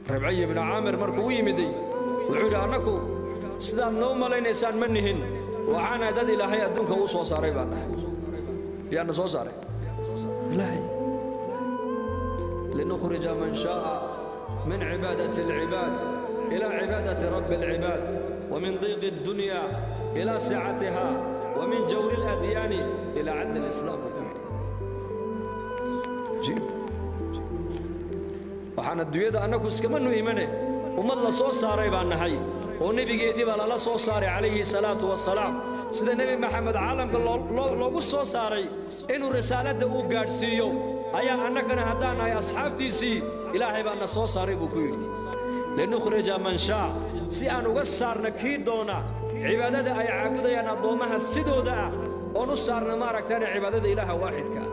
Rabciy ibnu Caamir markuu u yimiday wuxuu yidhi, annaku sidaad noo malaynaysaan ma nihin, waxaana dad Ilaahay adduunka uu soo saaray baan nahay. Yaana soo saaray? Ilaahay. Linukhrija man shaaa min cibaadati alcibaad ila cibaadati rabbi alcibaad, wa min diiqi addunya ila sicatiha, wa min jawri aladyaani ila cadli alislaam, buu ku yidhi. Cajiib. Waxaan adduunyada annagu iskamanu imane, ummad la soo saaray baan nahay oo nebigeedii baa lala soo saaray calayhi salaatu wasalaam. Sida Nebi Maxamed caalamka loogu soo saaray inuu risaaladda uu gaadhsiiyo, ayaa annagana haddaan nahay asxaabtiisii Ilaahay baa na soo saaray, buu ku yidhi. Linukhrija man shaa, si aan uga saarna kii doona cibaadada ay caabudayaan addoommaha sidooda ah, oon u saarna maaragtaana cibaadada Ilaaha waaxidka ah.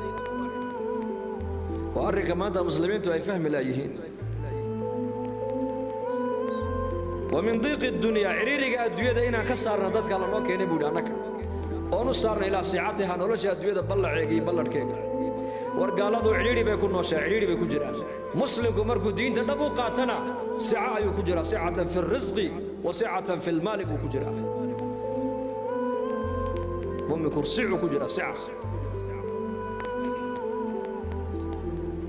Waa arrinka maanta muslimiintu ay fahmi laayihiin. Wa min diiqi dunyaa, cidhiiriga adduunyada inaan ka saarna dadka lanoo keenay, buu yidhi, annaga oon u saarna ilaa sicatiha, nolosha adduunyada ballaceega iyo balladhkeega. War gaaladu cidhiidhi bay ku nooshaa, cidhiidhi bay ku jiraan. Muslimku markuu diinta dhab u qaatana sica ayuu ku jiraa, sicatan fi alrisqi wa sicatan fi lmaali buu ku jiraa. Muminku sicuu ku jiraa, sica.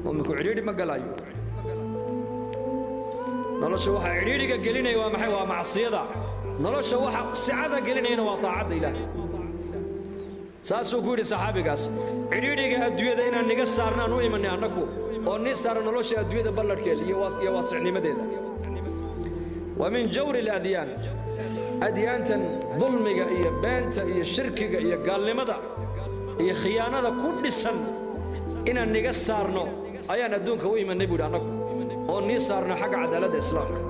Muminku cidhiidhi ma galayo. Nolosha waxa cidhiidhiga gelinaya waa maxay? Waa macsiyada. Nolosha waxa sicada gelinayana waa taacadda Ilaahay. Saasuu ku yidhi saxaabigaas, cidhiidhiga adduunyada inaan niga saarnaan u imanay annaku, oo nii saarna nolosha adduunyada balladhkeeda iyo waasicnimadeeda. Wa min jawri aladyaan, adyaantan dulmiga iyo beenta iyo shirkiga iyo gaalnimada iyo khiyaanada ku dhisan inaan niga saarno ayaan adduunka u imanay, buu yidhi, annagu oo nii saarno xagga cadaaladda islaamka.